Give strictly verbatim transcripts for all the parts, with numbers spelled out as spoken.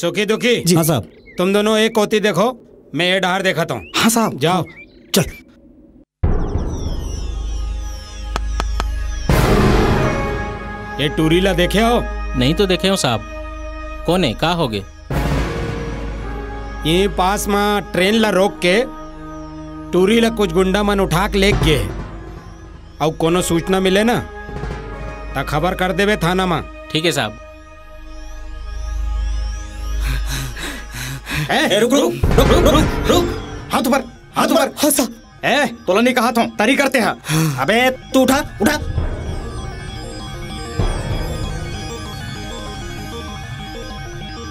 सुखी दुखी, जी। हाँ साहब। तुम दोनों एक कोती देखो, मैं ये डहार देखत हूँ। हाँ साहब। जाओ। चल। ये टूरी ला देखे हो? नहीं तो देखे हो साहब। कौन है, का होगे? ये पास में ट्रेन ला रोक के टूरी ला कुछ गुंडा मन उठा के लेके गे। अउ कोनो सूचना मिले ना, त खबर कर देवे थाना मा। ठीक है साहब। ए, ए, रुक, रुक, रुक, रुक, रुक, रुक। हाथ ऊपर, हाथ ऊपर। हाँ, साहब। ए, तोला नहीं कहा था, तरी करते हैं। अबे, तू उठा, उठा।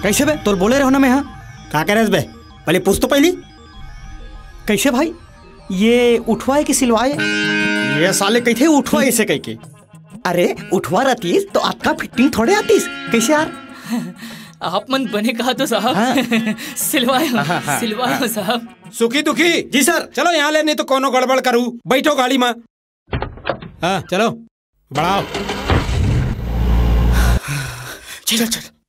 कैसे बे? तोर बोले रहो ना मैं, हाँ? का करे बे? पहले पूछ तो पहली। कैसे भाई? ये उठवाए कि सिलवाए? ये साले कहिथे उठवाए इसे कह के। अरे, उठवा रहतीस तो आपका फिटिंग थोड़े आतीस। कैसे यार? आप मन बने कहा तो साहब। हाँ। सिलवाए हो, हाँ, हाँ, सिलवाए हो हाँ। साहब। सुखी दुखी। जी सर। चलो यहाँ ले, नहीं तो कोनो गड़बड़ करू। बैठो गाड़ी में। हाँ, चलो, बढ़ाओ। चलो, चलो।